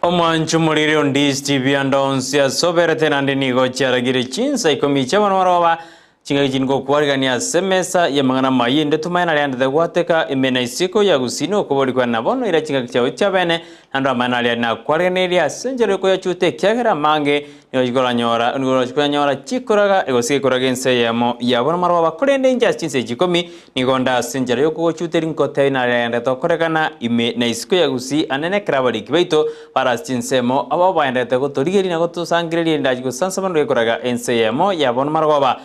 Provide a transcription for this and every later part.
Omwancho moriri o Ndizi TV ande onsi ase oberete naende nigo chiaragire chinsa ikomi chi'amaroba Chingaki chinde ngokwarigania ase emesa y'amang'ana amayia inde tumanye naria ndete gwateka ime na isiko ya gusii nokobori kwane na bono ira chingaki chiao chiabene naende amang'ana aria nakwariganirie ase enchera yokoyachuta ekiagera amange nigo chikoranyora nigo oroche koyanyora chikoraga gose gekoraga ense eyemo yabo namaroba korende inche ase chinsa echi ikomi nigo nde ase enchera yokogochuta eri ngotebia naria agendete gokorekana ime na isiko ya gusii ande nekero abariki baito Bare ase chinsemo, abwo baenderete gotorigeria na gotosangereria erinde achie gosansomana gekoraga ense eyemo yabo namarogoba.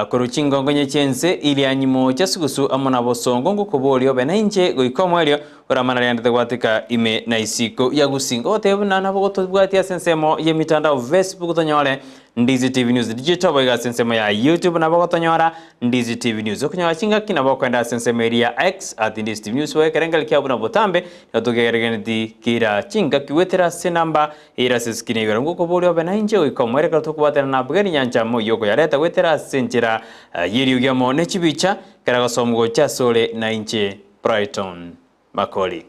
Korwa chingongo chi'ense iria nyimocha sugusu amo na bosongo ngokoboria obe nainche goika omoerio oramana riaendete gwateka ime na isiko ya gusii. Ngogotebia buna nabo gotobwatia ase ensemo y'emitandao Facebook tonyore Ndizi TV News Digital boigo ase ensemo ya YouTube nabo gotonyora Ndizi TV News. Okonyora chingaki nabo okoenda ase ensemo eria ya X at Ndizi TV News boigo ekerengerio kiabo buna botambe nigo tokegeregeneti kira chingaki goetera ase enamba eira ase eskrini igoro. Ngokoboria obe nainche goika omoerio ekero tokobwatana na Abugeni Nyancha amo oyio okoyareta goetera ase enchera y'eriogi amo ne chibicha kera gosomwa gocha asore nainche Brighton Makori.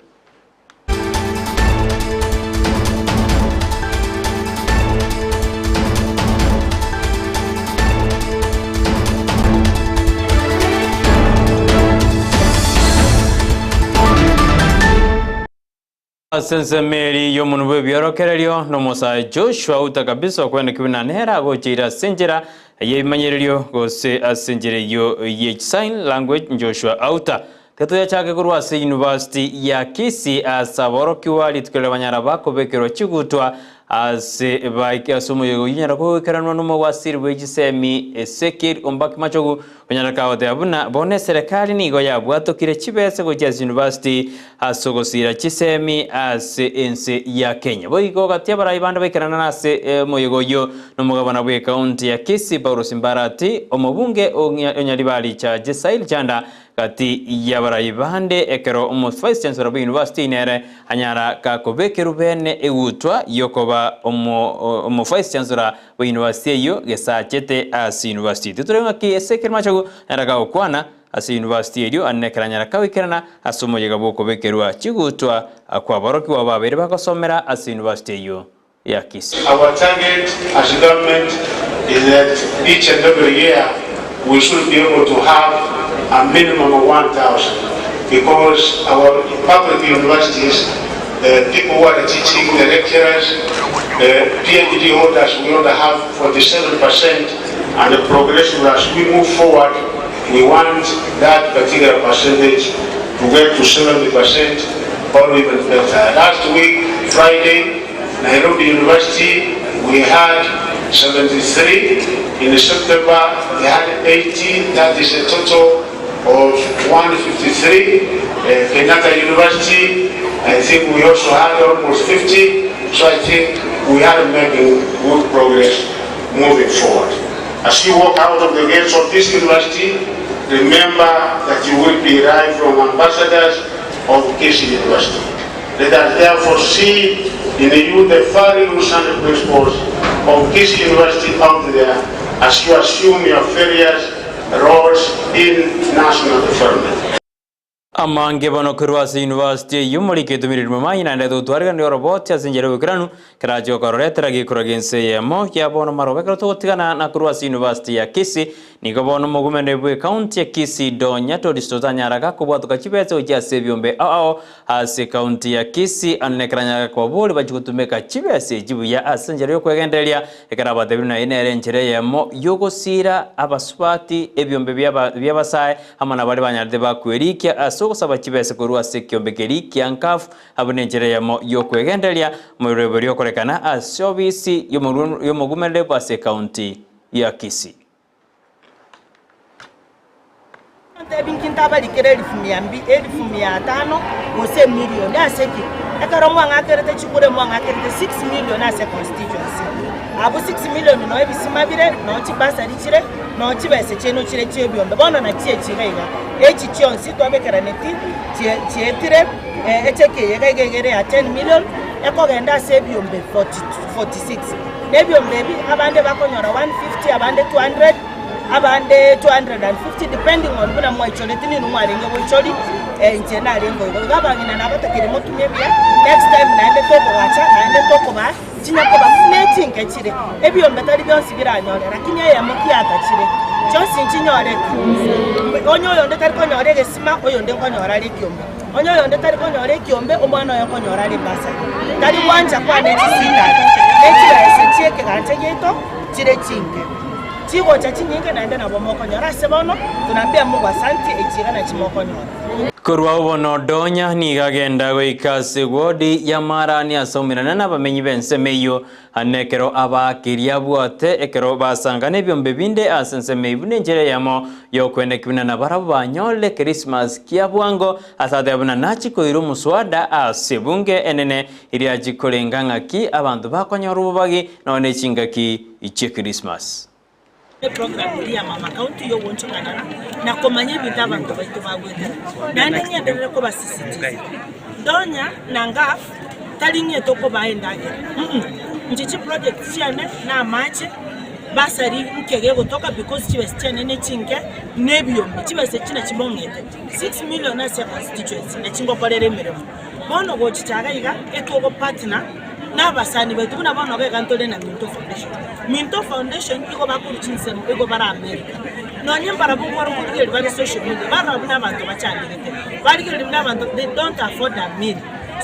Ase ensemo eria y'omonwa bw'ebiorokererio, nomosae Joshua uta kabisa okwenekigwa buna nere agocheire ase enchera y'ebimanyererio gose ase enchera eyio ye sign language Joshua Auta. Tiga toyachake korwa ase University ya Kisii ase aborokigwa rituko riria banyara bakobekerwa chigutwa ase baike ase omoyega oyio onyara kogoikeranwa nomowasiri bwe chisemi Ezekiel Ombaki Machogu onyara kagoteba buna bono eserekari nigo yabwatokire chibesa gochia ase university ase ogosira chisemi ase ense ya Kenya. Boigo gati abarai bande baikerana ase omoyega oyio nomogabana bwe ekaunti ya Kisii Paulos Mbarati, omobunge o Nyaribari cha Jesail Chanda Gati y'abarai bande ekero omo Vice Chancellor bwe university nere anyara gakobekerwa bene egutwa yokoba omo omo Vice Chancellor bwe university eyio gesachete ase university. Titore ng'aki ase ekero machogu nere gagokwana ase university erio ande ekero anyara kagoikerana ase omoyega bwokobekerwa chigutwa kwaborokigwa babeire bagosomera ase university eyio ya Kisii. Our target as government is that each and every year we should be able to have a minimum of 1,000 because our public universities, the people who are teaching, the lecturers, the PhD holders, we only have 47% and the progression as we move forward, we want that particular percentage to get to 70% or even better. Last week, Friday, Nairobi University, we had 73. In September, they had 80. That is a total of 153. Uh, Kenyatta University, I think we also had almost 50. So I think we are making good progress moving forward. As you walk out of the gates of this university, remember that you will be lifelong ambassadors of Kisii University. Let us therefore see in you the values and principles of Kisii University out there as you assume your various roles in national development. Amange bono korwa ase university eyio morike etumirirwe mayi naende totwariganirie oroboti ase enchera y'oboikeranu kerache gokororetera gekorwa gi'ense eyemo ya bono maroba ekero togotigana na korwa ase university ya Kisii Nigo bono omogumene bw'ecounty ya Kisii Donya Todisto tanyaraga kobwatoka chibesa gochia ase ebiombe ao ao ase ecounty ya Kisii ande nekero anyaraga kobaboria bachie gotumeka chibesa echi buya ase enchera y'okwegendereria ekero abatebirie naye nere enchera eyemo y'ogosiira abasubati ebiombe bi'abasae amo na baria banyarete bakwerikia ase ogosaba chibesa korwa ase ekiombe keria kia NCAF Abwo nenchera eyemo y'okwegendereria omorwebori okorekana ase obisi y'omogumereri ase ecounty ya Kisii. Ntebi nki ntabarikere elifu mia mbi, elifu mia tano, gose emilion. Ase ki? Ekero mwang'akerete chikura mwang'akerete 6 million ase econstituency. Abwo 6 million noo ebisima bire, noo chibasari chire, noo chibesa chiaino chire chia ebiombe. Bono nachi echi iga iga, echi chionsi twabekeraneti chie chietire echeki eye iga iga igere ya 10 million, ekogenda ase ebiombe 40 46. Na ebiombe ebi abande bakonyora 150, abande 200, abande 250 depending on buna mwaichoreti ninwe mwarenge goichori, inche narenge igo. Igo abang'ina nabatakire motumie buya, next time naende tokogacha naende. naende tokobaa chinya koba buna echinke chire. Ebiombe tari bionsi biranyore, lakini eyemo kiatachire, chionsi nchinyore. Onye oyonde tari konyora egesima, oyonde nkonyora are ekiombe. Onye oyonde tari konyora ekiombe, omwana oye nkonyora are ebasari. Tari gwancha kwane chisindani, ne chibesa chi'ekegancha giaito chire chinke. Chigocha chinyinge naende nabo mokonyora ase bono, tunaambia Mungu asanti, echi iga nachi mokonyora. Korwa bono Donya nigo agenda goika ase wodi ya Marani ase omerane nabamenyi b'ensemo eyio, na ekero abaakeria abwate ekero basangana ebiombe binde ase ensemo eyio buna enchera eyemo y'okweneki buna nabarabwo banyorire Krismasi kia bwango ase ateba buna nachie koira omoswada ase ebunge enene eria achie korenga ng'aki abanto bakonyora obobagi nonya ne chingaki chie Krismasi. Eprogram eria ya Mama County y'ogoonchokanana na komanya ebinto abanto baito bagwetera. Naende ng'enderere kobasisitiza, Ndonya na Ngaf tari ng'e tokobaa endagera, mm inche chiproject chiane na amache, bursary nke gegotoka because chibesa chiane ne chinke na ebiombe, chibesa echi nachi bong'ete 6 million ase econstituency nachi ngokorera emeremo. Bono gochicha iga iga etogopartner na abasani baito buna bono iga iga ntore na Minto Foundation. Minto Foundation igo bakorwa chinsemo igo bare America. Nonye mbarabwo nkware korigereria bare social media barora buna abanto bachandegete, barigereria buna abanto they don't afford a meal.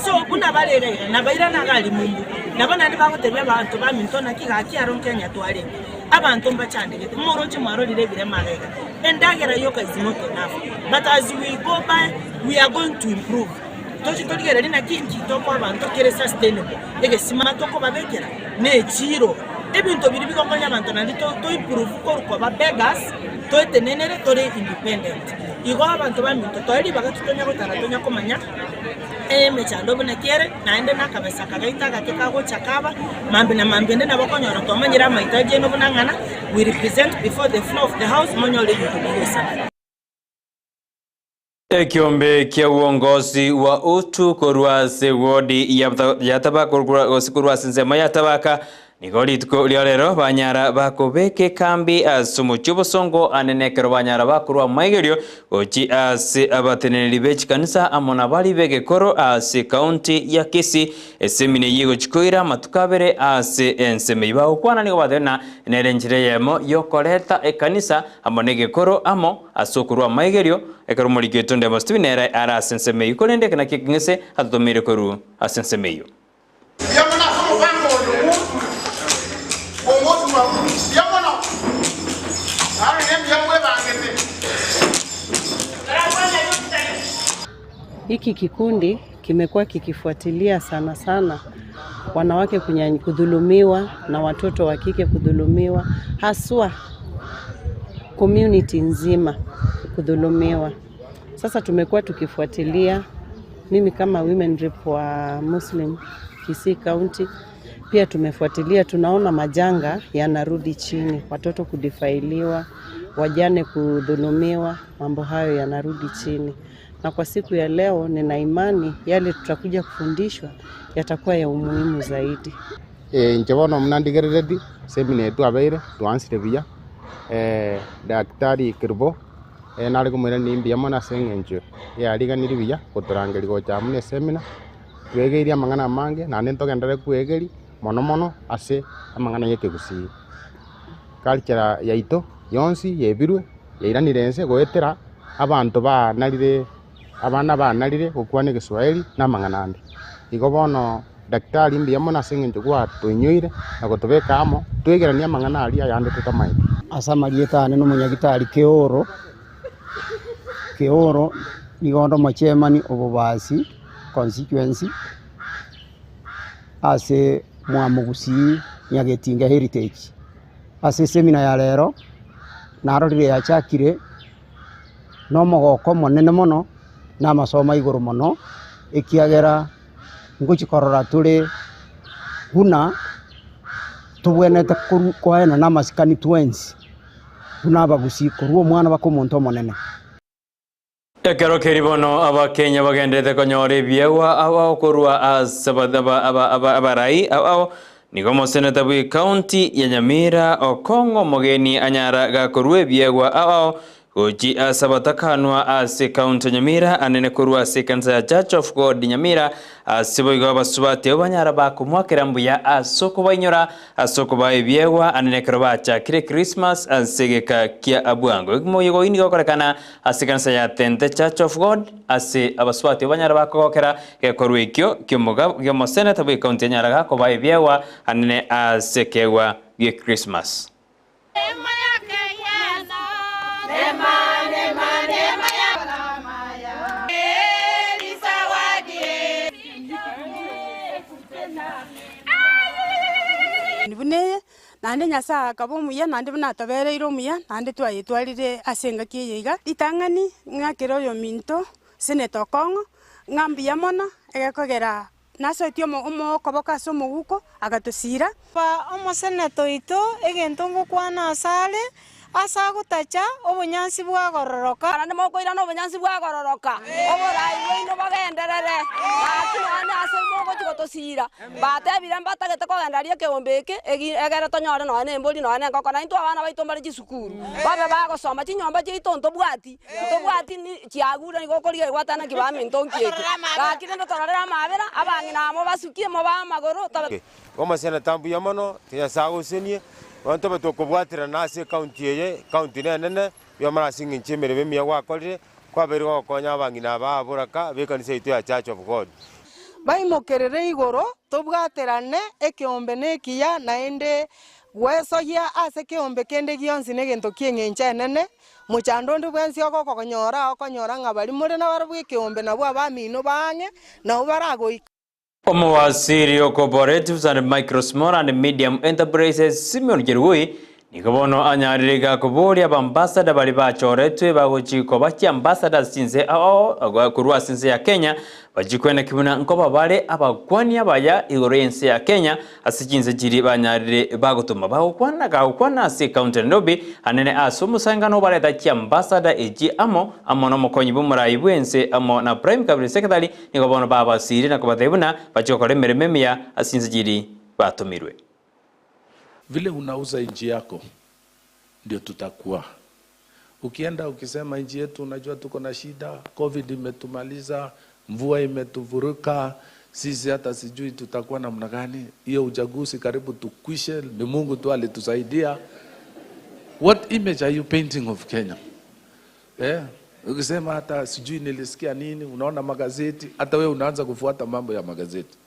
So buna bare iga iga nabairana iga aria mumbu, nabo naende bagotebia abanto ba Minto naki gaki aro Kenya twarenge, abanto mbachandegete, moroche mwarorire ebirema iga iga. Endagera yoka is not enough but as we go by we are going to improve. Toche torigererie naki inki tokoa abanto kere sustainable, egesima tokobabekera, na echiiro. Ebinto biria bigokonya abanto naende to to improve korwa koba beggars, toetenenere tore independent. Igo abanto baminto toe ribaga titonya gotara tonya komanya emechando buna ki ere, naende na akabesa kagaito agake kagocha kaba, mambia na mambia ende nabo okonyora twamanyire amahitaji aino buna ng'ana, we represent before the floor of the house monyore ebinto bigoisana. Ekiombe kia uongozi wa utu korwa ase wodi ya Tabaka gose korwa ase ensemo ya Tabaka nigo rituko ria rero banyara bakobeka ekambi ase omochie obosongo anene ekero banyara bakorwa amaigerio gochi ase abateneneri be chikanisa amo na baria b'egekoro ase ekaunti ya Kisii Esemina eyio egochia koira amatuko abere ase ensemo eyio bagokwana nigo batebe ng'a nere enchera eyemo y'okoreta ekanisa amo negekoro amo ase okorua amaigerio, ekero omoriki oito Ndemo Stephen nere are ase ensemo eyio korende eke nakio ekeng'ese atotomeire korwa ase ensemo eyio. Mbuya mono ase omobango oyo bw'uongosi bwa Utu. Mbuya mono, naende mbuya mwebangete. Hiki kikundi kimekuwa kikifuatilia sana sana wanawake kudhulumiwa na watoto wa kike kudhulumiwa, haswa community nzima kudhulumiwa. Sasa tumekuwa tukifuatilia, mimi kama women rep wa Muslim Kisii County pia tumefuatilia, tunaona majanga yanarudi chini, watoto kudifailiwa, wajane kudhulumiwa, mambo hayo yanarudi chini. Na kwa siku ya leo nina imani yale tutakuja kufundishwa yatakuwa ya umuhimu zaidi. Inche bono buna ndigereretie, semina eye twabeire, twansire buya, daktari Kerubo nare komoiraneria mbuya mono ase eng'encho yariganirie buya gotorangeria gocha amo na esemina, twegeirie amang'ana amange naende ntogenderere kwegeria mono mono ase amang'ana ya ekegusii. Culture yaito yonsi yebirwe yairanire inse goetera abanto banarire abana banarire gokwana egeswahili na amang'ana ande. Igo bono daktari mbuya mono ase eng'encho gwatoinyoire na gotobeka amo twegeranie amang'ana aria ayande totamaeti. Ase amarieta ane nomonyagitari Keoro, Keoro nigo onde omochairman o Bobasi constituency ase Mwamogusii Nyagetinga Heritage. Ase esemina ya rero, narorire yachakire nomogoko omonene mono, na amasomo a igoro mono, ekiagera ngochia korora tore buna tobwenerete korwa koenana amasikani twensi buna abagusii korwa omwana mpaka omonto omonene. Ekero keria bono Abakenya bagenderete konyora ebiegwa ao korwa ase abarai ao, nigo omoseneta bw'ecounty ya Nyamira Okong'o Omogeni anyara gakorua ebiegwa ao. Gochi ase abatakanwa ase ekaunti ya Nyamira anene korwa ase ekanisa ya Church of God Nyamira ase boigo abasubati abwo banyara bakomwakera mbuya ase okobainyora ase okobaa ebiegwa anene ekero bachakire Christmas ase egeka kia bwango. Omoyega oyio nigo okorekana ase ekanisa ya Tente Church of God ase abasubati abwo banyara bakogokera gekorwa ekio kiomoseneta bw'ekaunti ya Nyaraka kobaa ebiegwa anene ase ekeegwa gie Christmas. Buna eye, naende Nyasae akaba omuya, naende buna atobereire omuya, naende twayetwarire ase engaki eye iga. Ritang'ani ng'akere oyominto Senator Okong'o, ng'a mbuya mono, egekogera Nasoetie okoboko ase omoguko, agatosiira. Ba omoseneto oito egento ngokwana asare, ase agotacha obonyansi bwagororoka. Naende mokoirana obonyansi bwagororoka, oboraai bwaino bogenderere. Gaki nonya ase mogochia gotosiira, batebire mbatagete kogenda aria ekeombe eke, egere tonyore nonya nembori nonya nenkoko, na intwe abana baito mbare chisukuru, babe bagosoma chinyomba chiaito ntobwati. Titobwati chiagure nigo okorigia egwata naki baminto nki eke. Gaki rende tororere amabera, abang'ina amo basukie mobae amagoro tobe. Omoseneta mbuya mono, Nyasae agosenie, bono tobe tokobwaterana ase ecounty eye, ecounty nenene, mbuya mono ase eng'encho y'emeremo emiya gwakorire, kwabeire gogokonya abang'ina aba aboraka b'ekanisa yaito ya Church of God. Baimokerere igoro, tobwaterane ekeombe nekiya, naende gwesoyia ase keombe kende gionsi negento ki'eng'encho enene, Mochando onde bwensi ogokonyora, okonyora ng'a baria more nabarabwo ekeombe nabwo abamino baang'e, nabo baragoike. Omowaziri o Cooperatives and Micro Small and Medium Enterprises Simeon Cherugui nigo bono anyarire iga koboria abambassador baria bachoretwe bagochi koba chiambassadors chinse ao ao korwa ase ense ya Kenya bachie koeneki buna nkoba bare abakwani abaya igoro y'ense ya Kenya Ase chinse chiria banyarire bagotoma bagokwana gagokwana ase ekaunti ya Nairobi anene ase omosangano obareta chiambasada echi amo amo nomokonyi bw'omorai bw'ense amo na Prime Cabinet Secretary nigo bono babasirie na kobatebia buna bachie gokora emeremo emiya ase chinse chiria batomirwe. Vile unauza nchi yako ndio tutakuwa. Ukienda ukisema nchi yetu unajua tuko na shida, Covid imetumaliza, mvua imetuvuruka, sisi hata sijui tutakuwa namna gani. Hiyo uchaguzi karibu tukwishe, ni Mungu tu alitusaidia. What image are you painting of Kenya? Eh? Ukisema hata sijui nilisikia nini, unaona magazeti, hata wewe unaanza kufuata mambo ya magazeti.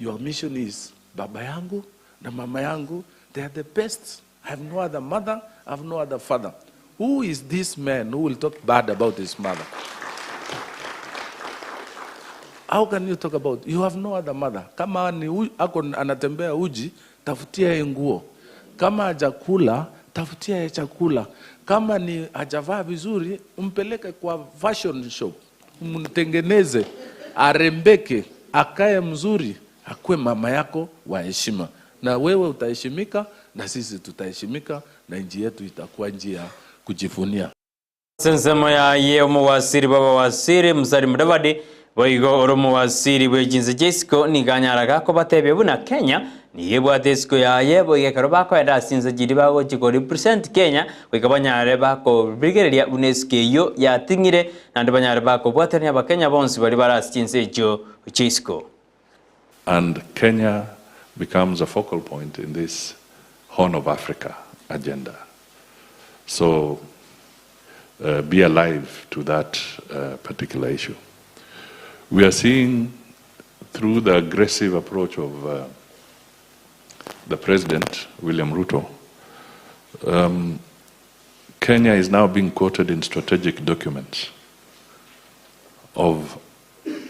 Your mission is baba yangu na mama yangu, they are the best. I have no other mother, I have no other father. Who is this man who will talk bad about his mother? How can you talk about you have no other mother? Kama ni u, ako anatembea uji, tafutia yeye nguo. Kama hajakula, tafutia yeye chakula. Kama ni hajavaa vizuri, umpeleke kwa fashion shop, umtengeneze, arembeke, akae mzuri, akuwe mama yako wa heshima, na wewe utaheshimika na sisi tutaheshimika, na nchi yetu itakuwa nchi ya kujivunia. Ase ensemo yaye omowasiri bw'abawasiri Musalia Mudavadi, boigo ore omowasiri bwe chinse chia isiko, nigo anyaraga kobatebia buna Kenya nigo ebwate esiko yaye, boigo ekero bakoenda ase chinse chiria bagochia ko represent Kenya goika banyare bakorigereria buna esiko eyio yating'ire naende banyare bakobwaterania abakenya bonsi baria bare ase chinse echio chia isiko. And Kenya becomes a focal point in this Horn of Africa agenda. So uh, be alive to that uh, particular issue. We are seeing through the aggressive approach of uh, the President, William Ruto, Kenya is now being quoted in strategic documents of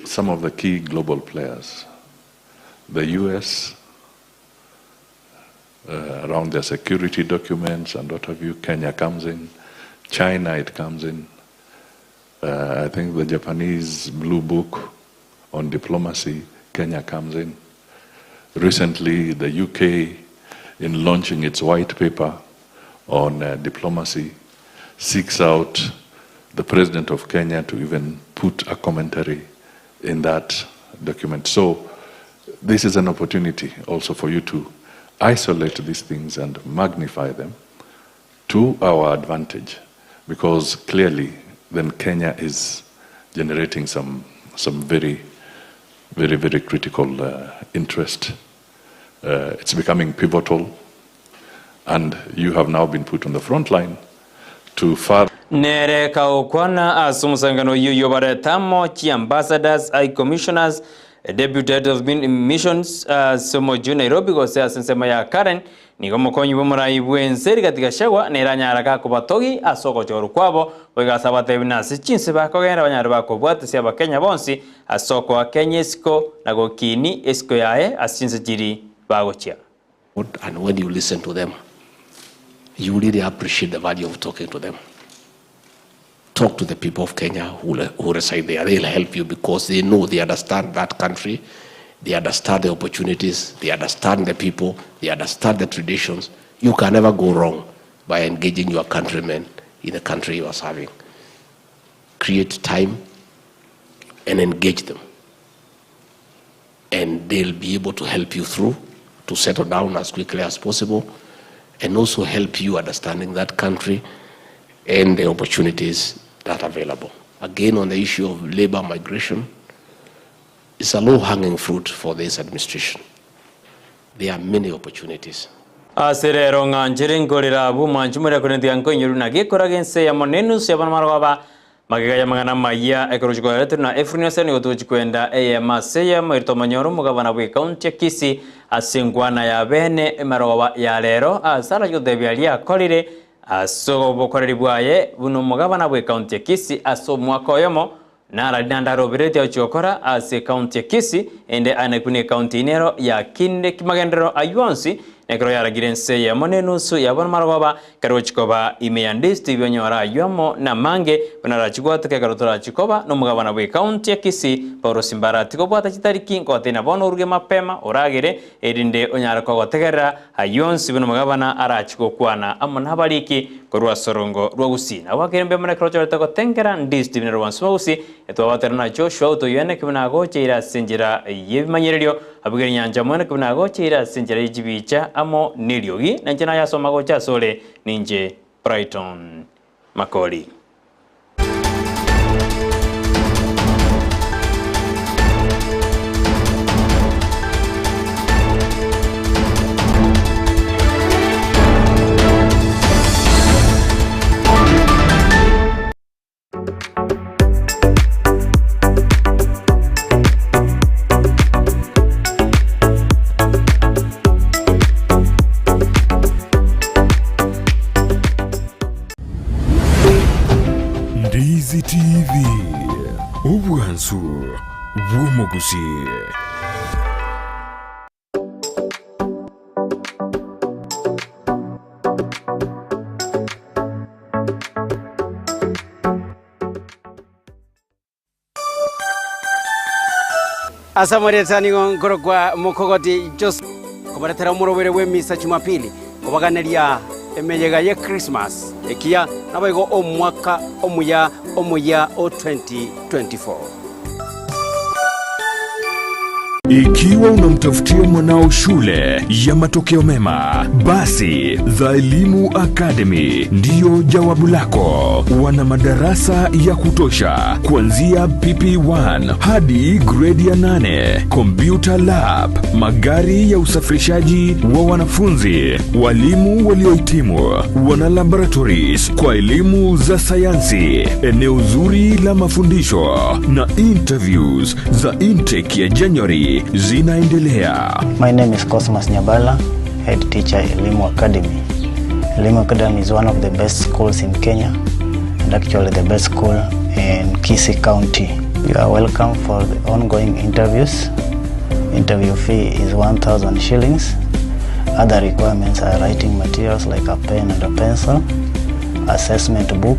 some of the key global players. The US, around their security documents and what have you, Kenya comes in. China, it comes in. I think the Japanese Blue Book on diplomacy, Kenya comes in. Recently, the UK, in launching its white paper on diplomacy, seeks out the president of Kenya to even put a commentary in that document. So this is an opportunity also for you to isolate these things and magnify them to our advantage Because clearly then Kenya is generating some, some very, very, very critical uh, interest. Uh, it's becoming pivotal, and you have now been put on the front line to further. Nere kaokwana ase omosangano oyio oyio baretamo chiambassadors, high commissioners, deputy head of missions ase omochie o Nairobi gose ase ensemo ya Karen, nigo omokonyi bw'omorai bw'ense Rigathi Gachagua nere anyare gakobatogi ase ogochorwa kwabo, goika ase abatebi na ase chinse bakogenda banyare bakobwatisia abakenya bonsi ase okoa Kenya esiko na gokiini esiko yaye ase chinse chiria bagochia. And when you listen to them, you really appreciate the value of talking to them. Talk to the people of Kenya who, who reside there. They'll help you because they know, they understand that country, they understand the opportunities, they understand the people, they understand the traditions. You can never go wrong by engaging your countrymen in the country you are serving. Create time and engage them. And they'll be able to help you through to settle down as quickly as possible and also help you understanding that country and the opportunities that are available. Again, on the issue of labor migration, it's a low-hanging fruit for this administration. There are many opportunities. Ase rero ng'anchere nkorera abwo mwanche moria korende tiga nkoinyorwe naki ekoraga ense eyemo na enusu y'abana marogoba magega y'amang'ana amaya ekero chikoeretwe na Efraini ase nigo togochia kwenda eyemo ase eyemo eri tomonyore omogabana bw'ekaunti ya Kisii ase enkwana ya bene emarogoba ya rero ase arache gotebia aria akorire ase obokoreri bwaye buna omogabana bw'ekaunti ya Kisii ase omwaka oyomo Narari naende aroberetie agochia gokora ase ekaunti ya Kisii, ende aenekwe nekaunti eye nero ya kinde kimagenderero ayio onsi, na ekero yaragire ense eyemo na enusu yabo namarogoba, ekero gochia koba ime ya Ndisi tibanyora ayio amo namange buna arachie gwateka ekero torachie koba nomogabana bw'ekaunti ya Kisii Paulo Simbara tigobwata chitariki nkogoteina bono oruge mapema oragere erinde onyare kogotegerera ayio onsi buna omogabana arachie gokwana amo nabariki Korwa ase orongo rwa Gusii nabo akeire mbuya mono ekero ochorete gotengera Ndisi Stephen Rwansi wa Gusii, etwabaterana na Joshua otoyuene ekebe nagocheire ase enchera y'ebimanyererio, Abigail Nyancha omwene ekebe nagocheire ase enchera ye chibicha amo neriogi, na inche nayasoma gocha asore ninche Brighton Makori. Ndizi TV, obwansu bw'omogusii. Ase amarieta nigo nkorokwa Mokogoti Joseph, kobaretera omorobere bw'emisa Jumapili, kobaganeria emeyega ye Christmas ekiya naboigo omwaka omuya omoyia o 2024. Ikiwa unamtafutia mwanao shule ya matokeo mema, basi The Elimu Academy ndiyo jawabu lako. Wana madarasa ya kutosha kuanzia PP1 hadi grade ya 8, computer lab, magari ya usafirishaji wa wanafunzi, walimu waliohitimu, wana laboratories kwa elimu za sayansi, eneo zuri la mafundisho na interviews za intake ya January zinaendelea. My name is Cosmas Nyabala, head teacher Elimu Academy. Elimu Academy is one of the best schools in Kenya and actually the best school in Kisii County. You are welcome for the ongoing interviews. Interview fee is 1,000 shillings. Other requirements are writing materials like a pen and a pencil, assessment book,